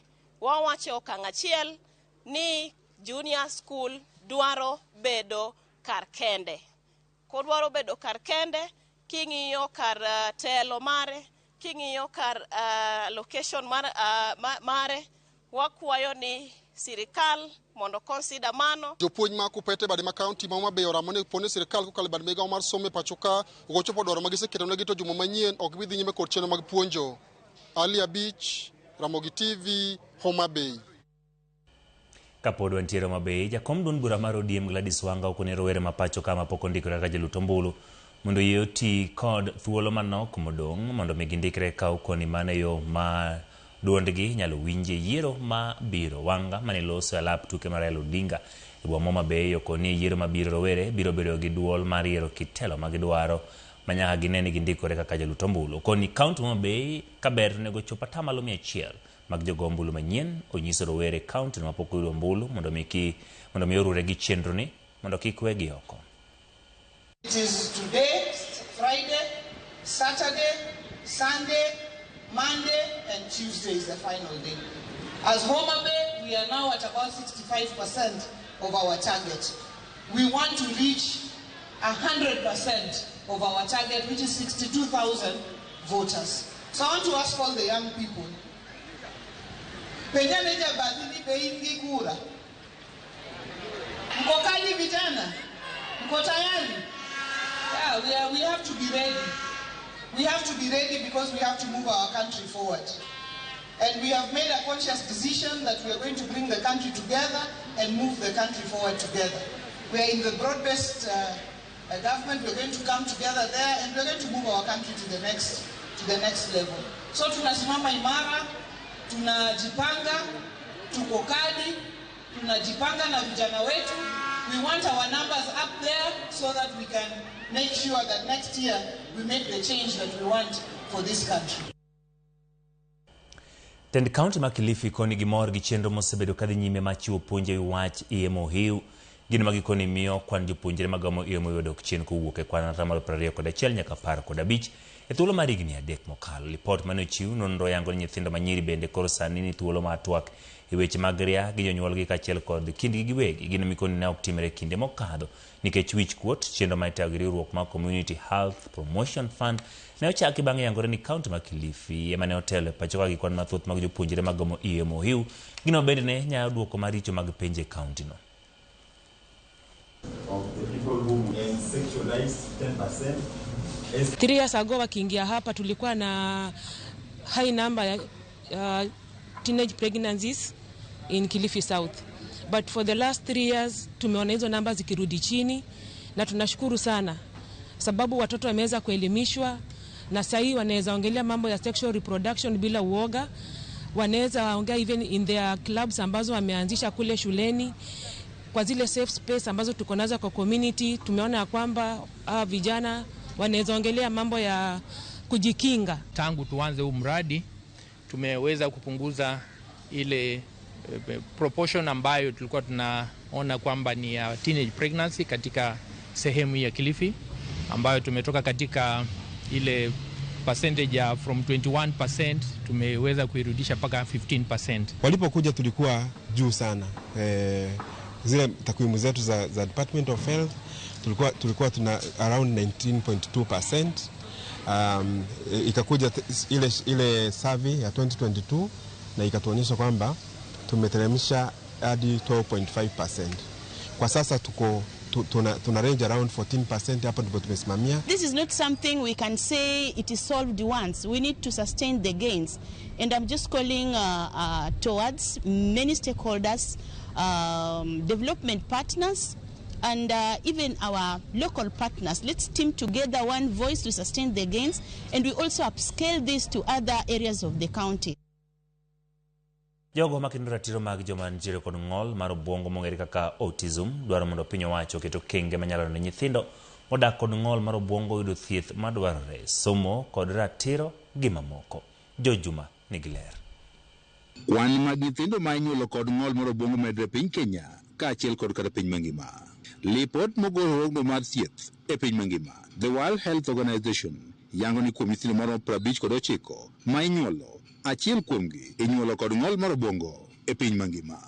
Wawacho okang' achiel ni junior school dwaro bedo kar kende. Kodwaro bedo kar kende, king'iyo kar telo mare, king'iyo kar location mare, wakwayo ni sirikal mondo consider mano. Jopuonj ma Kupete bade ma kaunti ma Homa Bay oramo ni poni sirikal kokalo e bad migawo mar somo e pacho ka ok ochopo dwaro ma giseketonegi to juma manyien ok bi dhi nyime kod chenro mag puonjo. Ali Abich, Ramogi TV, Homa Bay. Kapod wantiere Homa Bay, jakom duond bura mar ODM Gladys Wanga okone rowere ma pacho ka mapok ondikore kaka jalut ombulu mondo oyie oti kod thuolo manok modong' mondo mi gindikre ka okoni mano e yo ma duondgi nyalo winje yiero ma biro. Wanga mane loso e alap tuke mar Raila Odinga e boma Homa Bay okoni e yiero mabiro rowere biro bedo gi duol mar yiero kit telo ma gidwaro ma nyaka gine ni gindikore kaka jalut ombulu. Okoni kaunti ma Homa Bay kaber to onego chop atamalo 100 mag jogo ombulu manyien. Onyiso rowere e kaunti no mapok oyudo ombulu mondo mi orure gi chenro ni mondo kik wegi oko. It is today, Friday, Saturday, Sunday, Monday, and Tuesday is the final day. As Homa Bay, we are now at about 65% of our target. We want to reach 100% of our target, which is 62,000 voters. So I want to ask all the young people, Penyaneja badhini beingi kura. Mko kali vijana? Mko tayari? Yeah, we have to be ready. We have to be ready because we have to move our country forward. And we have made a conscious decision that we are going to bring the country together and move the country forward together. We are in the broad-based government. We are going to come together there and we are going to move our country to the next level. So tunasimama imara, tunajipanga, tuko kadi, tunajipanga na vijana wetu. We want our numbers up there so that we can make sure that next year we make the change that we want for this country. Tend kaunti ma Kilifi koni gi mor gi chenro mosebedo kadhi nyime mar chiwo puonj e wi wach EMOU. Gino ma gikoni miyo kwan jopuonjre magomo EMOU odok chien kowuok e kwan atamalo 21 nyaka 15 e thuolo mar higni 3 mokalo. Lipot mane ochiw nonro yango ni nyithindo manyiri bende koro sani ni thuolo mar twak e weche mag ria gi jonyuolgi kaachiel kod kindgi giwegi. Gino mikoni ne ok timre kinde mokadho nikech wich kuot. Chenro ma itayo gi riwruok mar Community Health Promotion Fund ne ochaki bang' yangore ni kaunti ma Kilifi ema ne otelo e pacho ka gi kwan mathoth mag jopuonjre magomo EMOU. Gino bende ne nyayo duoko maricho mag penj e kaunti no. Of the people who sexualized 10%. 3 years ago wakiingia hapa tulikuwa na high number ya teenage pregnancies in Kilifi South. But for the last 3 years tumeona hizo namba zikirudi chini na tunashukuru sana sababu watoto wameweza kuelimishwa na sasa wanaweza ongelea mambo ya sexual reproduction bila uoga. Wanaweza ongea even in their clubs ambazo wameanzisha kule shuleni. Kwa zile safe space ambazo tuko nazo kwa community tumeona kwamba vijana wanaweza ongelea mambo ya kujikinga. Tangu tuanze huu mradi tumeweza kupunguza ile proportion ambayo tulikuwa tunaona kwamba ni ya teenage pregnancy katika sehemu ya Kilifi, ambayo tumetoka katika ile percentage ya from 21% tumeweza kuirudisha mpaka 15%. Walipokuja tulikuwa juu sana. Zile takwimu zetu za Department of Health tulikuwa tuna around 19.2%. Ikakuja ile survey ya 2022 na ikatuonyesha kwamba tumeteremsha hadi 12.5%. Kwa sasa tuko tuna range around 14%, hapo ndipo tumesimamia. This is not something we can say it is solved once. We need to sustain the gains. And I'm just calling towards many stakeholders, development partners, and even our local partners. Let's team together, one voice to sustain the gains, and we also upscale this to other areas of the county. Jogo makedo ratiro mag joma nitiere kod ng'ol mar obuongo mong'ere kaka autism dwaro mondo piny owacho oket okenge manyalo ne nyithindo modak kod ng'ol mar obuongo yudo thieth madwarore, somo kod ratiro gi mamoko. George Juma nigi ler. Kwan mag nyithindo ma inyuolo kod ng'ol mar obuongo medre e piny Kenya kaachiel kod kata piny mangima. Lipot mogol riwruogno mar thieth e piny mangima, The World Health Organization, yango ni kuom nyithindo maromo 59 ma inyuolo, achiel kuomgi inyuolo kod ng'ol mar obuongo e piny mangima.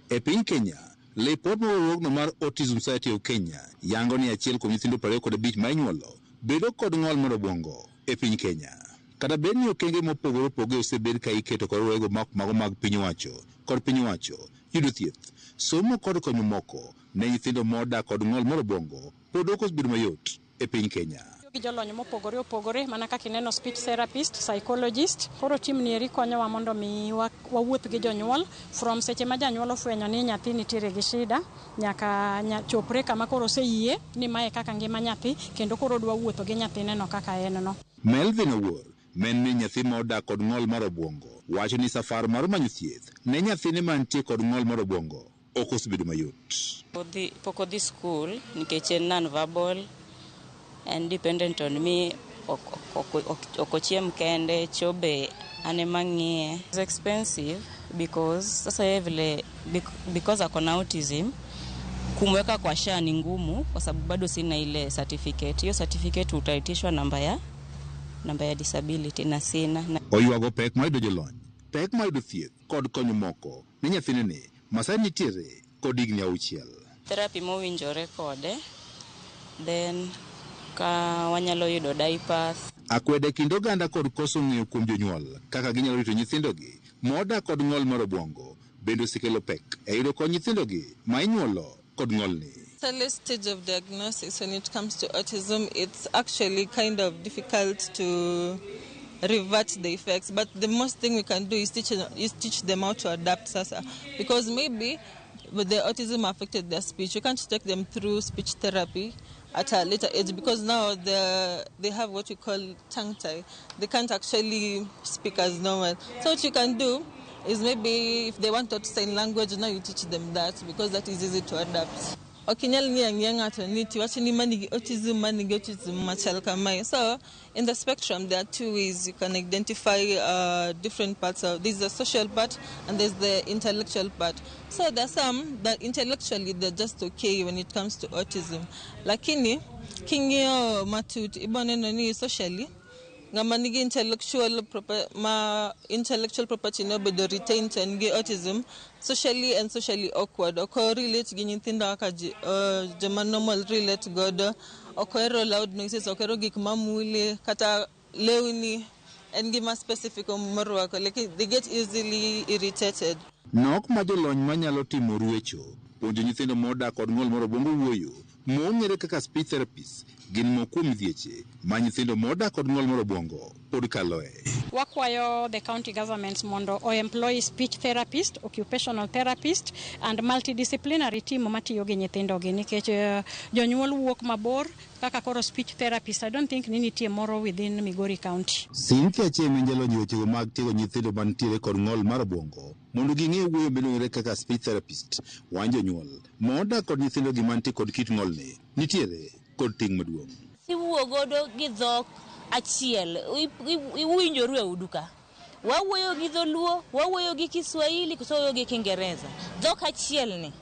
E piny Kenya, lipot mogol riwruogno mar Autism Society of Kenya yango ni achiel kuom nyithindo 25 ma inyuolo bedo kod ng'ol mar obuongo e piny Kenya. Kata bed ni okenge mopogore opogore osebed ka iketo kod riwruoge mago mag piny owacho kod piny owacho yudo thieth, somo kod konyo moko ne nyithindo modak kod ng'ol mar obuongo pod ok osebedo mayot e piny Kenya. Gi jolony mopogore opogore mana kaka ineno speech therapist, psychologist. Koro team ni eri konyowa mondo mi wawuoth gi jonyuol from seche ma janyuol ofwenyo ni nyathi nitiere gi shida nyaka chopre kama koro oseyie ni mae kaka ngima nyathi kendo koro odwa wuotho gi nyathineno kaka en no. Melvin Owuor, men min nyathi ma odak kod ng'ol mar obuongo, wacho ni safar mar manyo thieth ne nyathine mantie kod ng'ol mar obuongo ok osebedo mayot. Pok odhi skul nikech en non-verbal, en dependent on me, ok ochiem kende, chobe an ema ng'iye. It's expensive because sasa yeye vile because ako na autism, kumweka kwa SHA ni ngumu kwa sababu bado sina ile certificate. Hiyo certificate utaitishwa namba ya disability na sina. Oywago pek mar yudo jolony, pek mar yudo thieth kod konyo moko ne nyathine ni masani nitiere kod higni 6. Therapy mowinjore kode, then ka wanyalo yudo diapers. Akwede kind oganda kod koso ng'eyo kuom jonyuol kaka ginyalo rito nyithindogi modak kod ng'ol mar obuongo bende osekelo pek e yudo kony nyithindogi ma inyuolo kod ng'olni. Early stage of diagnosis when it comes to autism, it's actually kind of difficult to revert the effects, but the most thing we can do is teach them how to adapt sasa, because maybe with the autism affected their speech, you can't take them through speech therapy at a later age because now they have what we call tongue tie. They can't actually speak as normal. So what you can do is maybe if they want to sign language, now you teach them that because that is easy to adapt. Okinyal ng'iyo ang'iya ng'ato ni tiwacho ni manigi autism machal kamae. So in the spectrum there are two ways you can identify different parts of there's the social part and there's the intellectual part. So there are some that intellectually they're just okay when it comes to autism. Lakini king'iyo matut iboneno ni socially ng'ama nigi intellectual property no bedo retained and gi autism socially and socially awkward. Ok relate gi nyithindo kaka joma normal relate godo, ok ohero loud noises, ok ohero gik mamule kata lewni en gima specific morwako, like they get easily irritated. Nok ma jolony manyalo timo ruecho puonjo nyithindo modak kod ng'ol mar obuongo wuoyo mong'ere kaka speech therapist gin moko kuom midhieche ma nyithindo modak kod ng'ol mar obuongo pod kaloe. Wakwayo the county governments mondo o employ speech therapist, occupational therapist and multidisciplinary team matiyo gi nyithindo gi nikech jonyuol wuok mabor kaka koro speech therapist I don't think ni nitie moro within Migori County. Cynthia Chemi jalony wechego mag tiego nyithindo mantiere kod ng'ol mar obuongo mondo ging'e wuoyo miluongore kaka speech therapist. Wan jonyuol modak kod nyithindo gi mantie kod kit ng'olni nitiere kod ting' maduong'. Iwuo godo gi dhok achiel, iwinjoru e udu ka. Wawuoyo gi dholuo, wawuoyo gi Kiswahili, koso wawuoyo gi Kiingereza. Dhok achiel ni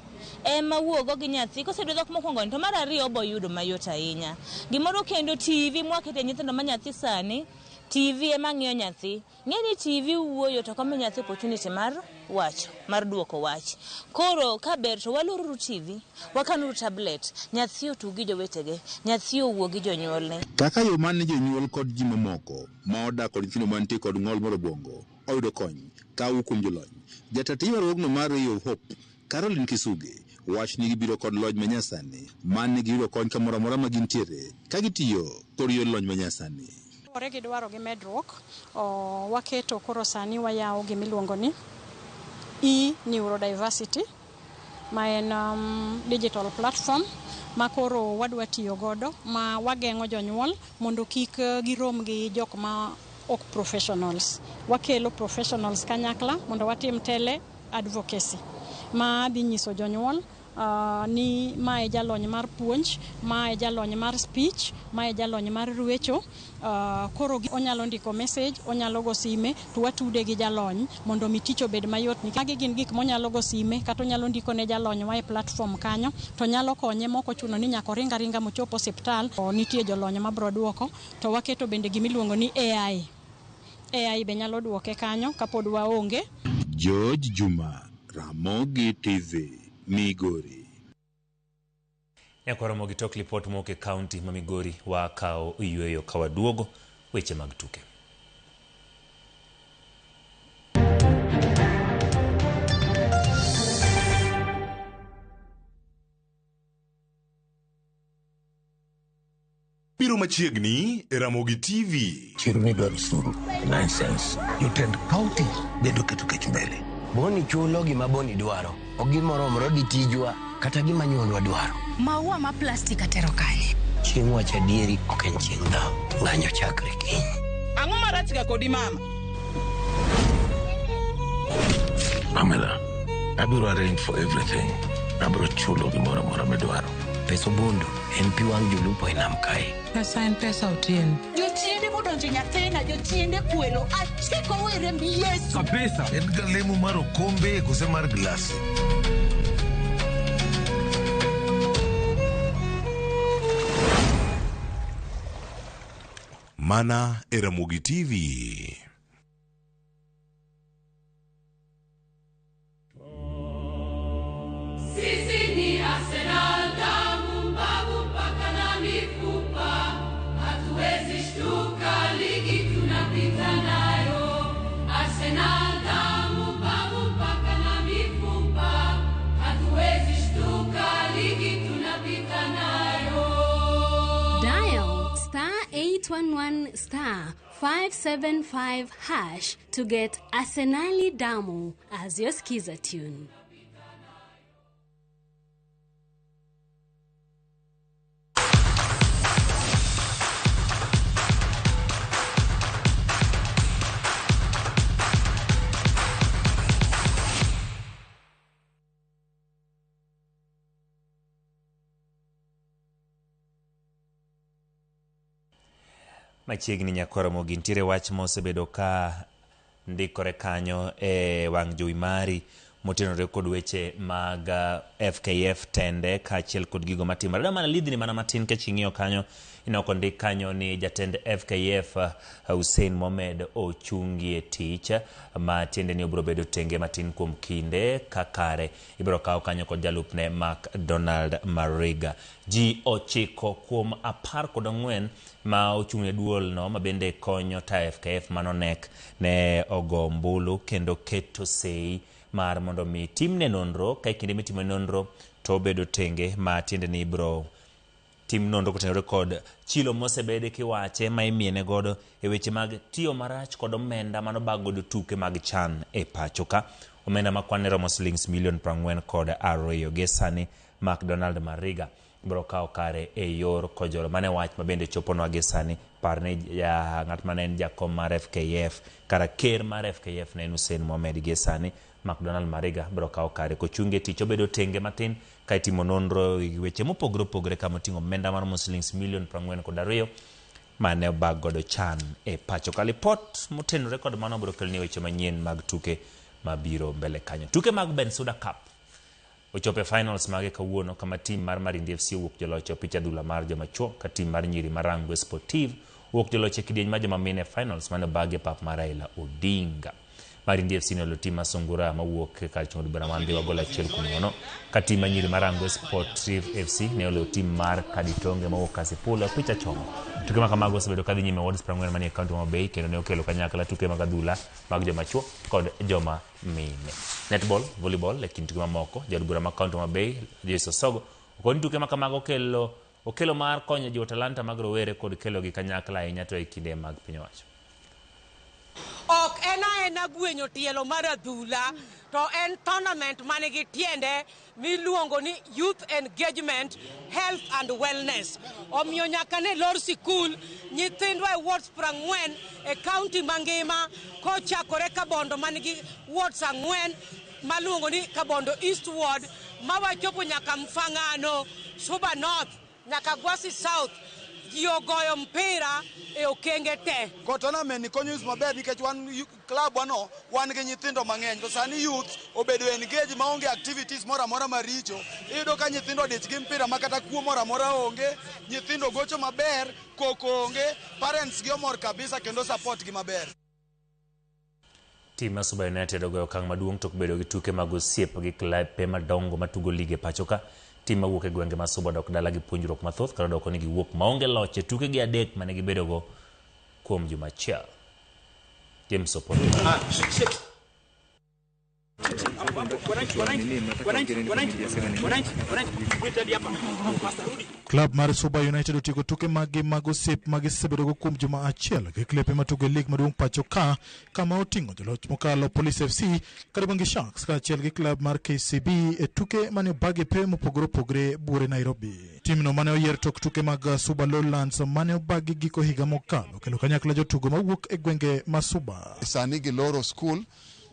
ema wuogo gi nyathi, koseyudo dhok mokwongo to mar ariyo obo yudo mayot ahinya. Gimoro kendo TV mwakete nyithindo ma nyathi sani, TV ema ng'iyo nyathi. Ng'e ni TV wuoyo to ok omi nyathi opportunity mar wacho, mar duoko wach. Koro ka ber to waloruru TV, wakanuru tablet, nyathi otug gi jowetege, nyathi owuo gi jonyuolne. Kaka yo man jonyuol kod ji mamoko ma odak kod nyithindo mantie kod ng'ol mar obuongo oyudo kony kawuok kuom jolony. Jatati riwruogno mar Ray of Hope, Caroline Kisuge, wach ni gibiro kod lony manyasani man giyudo kony kamoro amora ma gintiere ka gitiyo kod yor lony manyasani. Luwore gi dwaro gi medruok, waketo koro sani wayawo gimiluongo ni e-neurodiversity ma en digital platform ma koro wadwa tiyo godo ma wageng'o jonyuol mondo kik girom gi jok ma ok professionals. Wakelo professionals kanyakla mondo watim tele advocacy ma dhi nyiso jonyuol ni mae jalony mar puonj, mae jalony mar speech, mae jalony mar ruecho. Koro onyalo ndiko message, onyalo go sime to watude gi jalony mondo mi tich obed mayot. Magi gin gik monyalo go sime kata onyalo ndiko ne jalony wa e platform kanyo to nyalo konye mok ochuno ni nyaka oring aringa mochop osiptal. Nitie jolony mabro duoko to waketo bende gimiluongo ni AI. AI be nyalo duoke kanyo kapod waonge. George Juma, Ramogi TV, Migori. Nyaka waromo gi tok lipot mowuok e kaunti ma Migori wakawo yweyo ka waduogo weche mag tuke. Biro machiegni e Ramogi TV. Chiro midwaro osuru. Nonsense. Jotend kaunti bende oketo kech mbele. Boni chulo gima Boni dwaro. Ok gimoromore gi tijwa kata gima nyuolwa dwaro. Maua ma plastik atero kanye? Chieng' wacho adieri ok en chieng' dhaw. Ng'anyo chakre kiny. Ang'o marach ga kodi mama? Pamela, abiro arrange for everything. Abiro chulo gimoro amora midwaro. Pesa obondo en pi wang' jolupo e nam kae. Pesa en pesa Otieno. Jochiende modonjo nyathina, jochiende kwelo, achiko e remb Yesu. Kabisa. En ga lemo mar okombe kose mar glass. Mana e Ramogi TV. Sisi ni Arsenal, damu mbavu mpaka na mifupa, hatuwezi shtuka, ligi tunapita nayo. Arsenal, damu mbavu mpaka na mifupa, hatuwezi shtuka, ligi tunapita nayo. Dial star 811 star 575 hash to get Arsenali Damu as your skiza tune. Machiegni nyakwar Ramogi nitiere wach mosebedo ka ndikore kanyo e wang' jowi mari motenore kod weche mag FKF tende kaachiel kod gigo matimore. Adwa mana lidhni mana matin nikech ing'iyo kanyo ineno kondik kanyo ni jatend FKF Hussein Mohamed ochungi e tich ma tiende ni obiro bedo tenge matin kuom kinde ka kare ibiro kaw kanyo kod jalupne McDonald Mariga. Ji 9 kuom 14 ma ochung' ne duol no ma bende konyo ta FKF manonek ne ogo ombulu kendo keto sei mar mondo mi timne nonro ka e kinde mitimo nonro to obedo tenge ma tiende ni ibiro tim nonro kotenore kod chilo mosebede kiwache ma imiene godo e weche mag tiyo marach kod omenda manobag godo tuke mag CHAN e pacho ka. Omenda ma kwan ne romo silings milion 42 gi sani McDonald Mariga biro kawo kare e yor kojolo. Mane wach ma bende choponwa gi sani. Par ni ng'at mane en jakom mar FKF kara ker mar FKF ne en Hussein Mohamed gi sani McDonald Mariga biro kawo kare kochunge tich obedo tenge matin ka itimo nonro e weche mopogore opogore kama oting'o omenda maromo silings milion 42 mane obag godo CHAN e pacho ka. Lipot motenore kod mano biro keloni weche manyien mag tuke mabiro mbele kanyo. Tuke mag Bensuda Cup ochopo e finals mage kawuono kama tim mar Marindi FC owuok joloch e opich adhula mar joma chuo ka tim mar nyiri mar Rangwe Sportive owuok joloch e kidieny mar joma mine e finals mane obagi e pap mar Raila Odinga. Marindi FC ne olo tim mar Sungura mawuok e kar chung' od bura mar Ndhiwa gol 1-0 ka tim mar nyiri mar Rangwe Sportive FC ne olo tim mar Kaditonge mawuok Kasipul e opich achoma. Tuke ma kamago osebedo kadhi nyime e wards 40 manie kaunti ma Homa Bay kendo ne okelo kanyakla tuke mag adhula mag joma chuo kod joma mine. Netball, volleyball e kind tuke mamoko, jaod bura ma kaunti ma Homa Bay Joyce Osogo okoni tuke ma kamago okelo mar konyo jiwo talanta mag rowere kod kelogi kanyakla ahinya to e kinde mag piny owacho. Ok en aena gwenyo tielo mar adhula, to en tournament manigi tiende miluongo ni Youth Engagement, Health and Wellness. Omiyo nyaka ne lor sikul nyithindwa e wards 40 e county mangima, kochakore Kabondo manigi wards 4 maluongo ni Kabondo East Ward, mawachopo nyaka Mfangano, Suba North, nyaka Gwasi South. Ji ogoyo mpira e okenge te. Ko tournament ni konyo youth maber nikech wan club wano wan gi nyithindo mang'eny, to sani youth obedo engage maonge activities moro amora maricho. Iyudo ka nyithindo odich gi mpira ma kata kuo moro amora onge, nyithindo gocho maber, koko onge, parents gi omor kabisa kendo support gi maber. Tim mar Suba United ogoyo okang' maduong' tok bedo gi tuke mag osiep gi klepe madongo matugo lig e pacho ka. Tim mawuok e gwenge ma Suba dok dala gi puonjruok mathoth kata doko ni giwuok maonge loch e tukegi 3 mane gibedogo kuom juma achiel. James Opondo. Klab mar Suba United otieko tuke maggi mag osiep ma gisebedogo kuom juma achiel gi klepe matugo e lig maduong' pacho ka, kama oting'o joloch mokalo Police FC, Kariobangi Sharks kaachiel gi klab mar KCB e tuke mane obag e pewe mopogore opogore buore Nairobi. Timno mane oyier tok tuke mag Suba Lowlands mane obag gi giko higa mokalo kelo kanyakla jotugo mawuok e gwenge ma Suba. Sani giloro skul,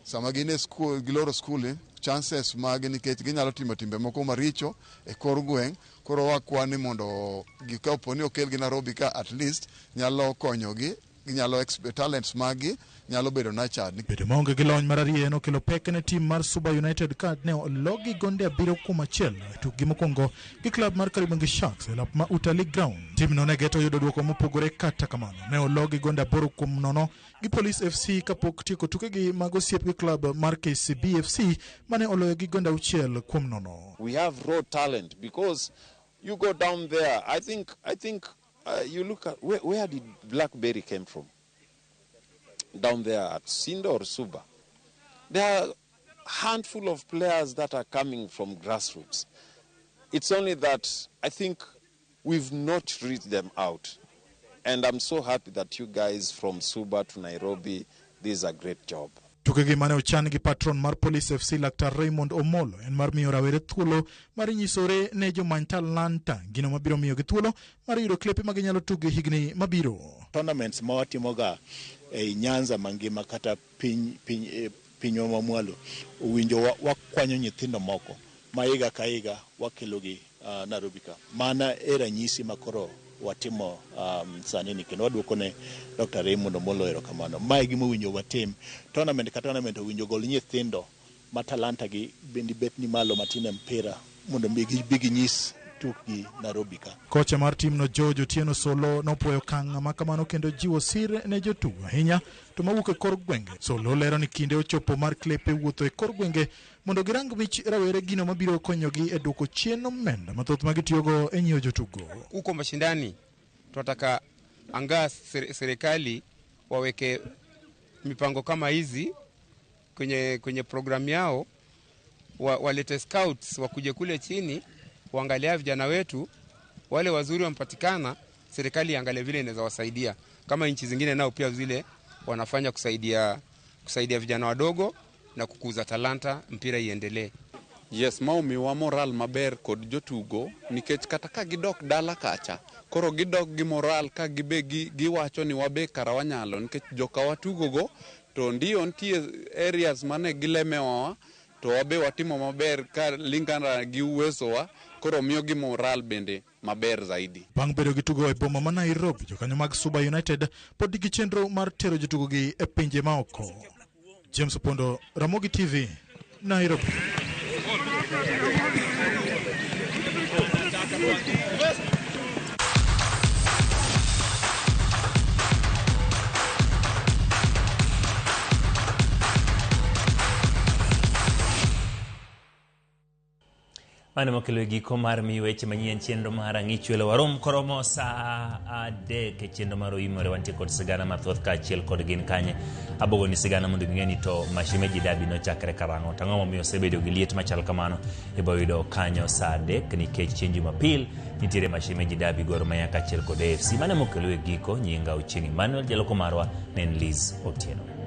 sama gin e skul, giloro skul, chances mag nikech ginyalo timo timbe moko maricho e kor gweng', koro wakwa ni mondo kapo ni okelgi Nairobi ka at least nyalo konyogi, ginyalo talents maggi nyalo bedo nurtured. Bedo maonge gi lony mararieya nokelo pek ne tim mar Suba United ka ne ologi gonde 7-1 e tukgi mokwongo gi klab mar Kariobangi Sharks e lap ma Utalii Ground. Timno ne geto yudo duoko mopogore, kata kamano ne ologi gonde 8-0 gi Police FC kapok tieko tukegi mag osiep gi klab mar KCB FC mane oloyo gi gonde 6-0. We have raw talent because you go down there, I think you look at where did Blackberry came from? Down there at Sindo or Suba. There are a handful of players that are coming from grassroots. It's only that I think we've not reached them out. And I'm so happy that you guys from Suba to Nairobi, this is a great job. Tukegi mane ochan gi patron mar Police FC Laktar Raymond Omolo en mar miyo rawere thuolo mar nyisore ne jomany talanta, gino mabiro miyogi thuolo mar yudo klepe ma ginyalo tugo e higni mabiro. Tournaments ma watimoga ei Nyanza mangima kata pinywa mamwalo owinjo wakwanyo nyithindo moko ma higa ka higa wakelogi Nairobi ka. Mana e ranyisi makoro watimo sani ni kendo waduoko ne Dr. Raymond Omolo erokamano. Mae gima owinjo watim. Tournament ka tournament owinjo gol nyithindo ma talanta gi bende bet ni malo matin e mpira mondo mi gibi ginyis tukgi Nairobi ka. Kocha mar timno George Otieno Solo nopuoyo okang' ma kamano kendo jiwo sir ne jotugo ahinya to mawuok e kor gwenge. Solo lero ni kinde ochopo mar klepe wuotho e kor gwenge mondo girang mich rawere gino mabiro konyogi e duoko chien omenda mathoth ma gitiyogo e nyiewo jotugo. Huko mashindani tunataka angaa serikali waweke mipango kama hizi kwenye programu yao, walete scouts wakuje kule chini waangalia vijana wetu, wale wazuri wampatikana, serikali iangalie vile inaweza wasaidia kama nchi zingine nao pia vile wanafanya kusaidia vijana wadogo na kukuza talanta, mpira iendelee. Yes, ma omiwa moral maber kod jotugo nikech kata ka gidok dala kacha, koro gidok gi moral ka gibe giwacho ni wabe kara wanyalo nikech joka watugogo to ndio nitie areas mane gilemewa to wabe watimo maber ka lingana gi uwezo wa, koro miyo gi moral bende maber zaidi. Bang' bedo gi tugo e boma ma Nairobi, jokanyo mag Suba United pod nigi chenro mar tero jotugogi e pinje maoko. James Opondo, Ramogi TV, Nairobi. Mano mokelo e giko mar miyo weche manyien chenro mar Ang'ichwelo. Warom koromo saa 3 e chenro mar Oimore. Wantie kod sigana mathoth kaachiel kod gin kanye. Abogoni sigana mondo ing'e ni to Mashemeji Derby nochakre karang'o, to ang'o momiyo osebedo gi liet machal kamano. Ibo yudo kanyo saa 3 nikech chieng' Jumapil nitiere Mashemeji Derby Gor Mahia kaachiel kod AFC. Mano mokelo e giko. Nyinga Ochieng' Emmanuel, jaloko marwa ne en Liz Otieno.